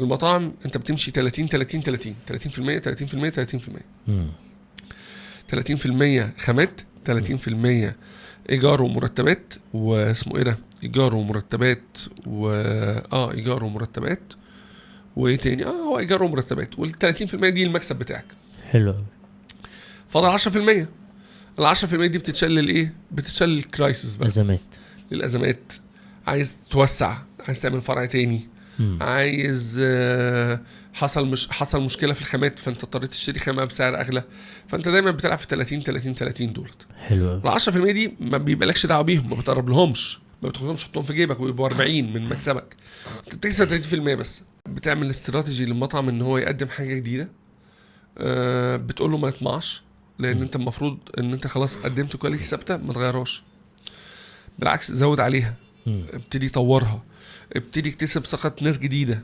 المطاعم انت بتمشي 30 30 30، 30%، 30%، 30%. 30% خامات، 30% ايجار ومرتبات، واسمه ايه ده، ايجار ومرتبات، و ايجار ومرتبات، وايه تاني؟ هو ايجار ومرتبات، وال 30% دي المكسب بتاعك. حلو قوي. فاضل 10%. ال 10% دي بتتشال لايه؟ بتتشال لل crisis بقى. ازمات. للازمات، عايز توسع، عايز تعمل فرع تاني، عايز حصل، مش حصل مشكلة في الخامات، فانت اضطريت تشتري خامة بسعر اغلى، فانت دايما بتلعب في 30 30 30 دولت. حلو قوي. ال 10% دي ما بيبقالكش دعوه بيهم، ما بتقرب لهمش، ما بتاخدهمش تحطهم في جيبك ويبقوا 40 من مكسبك. انت بتكسب 30% بس. بتعمل استراتيجي للمطعم ان هو يقدم حاجة جديده، بتقول له ما يطمعش، لان انت المفروض ان انت خلاص قدمت quality ثابته، ما تغيرهاش، بالعكس زود عليها. ابتدي طورها، ابتدي اكتسب ثقة ناس جديده.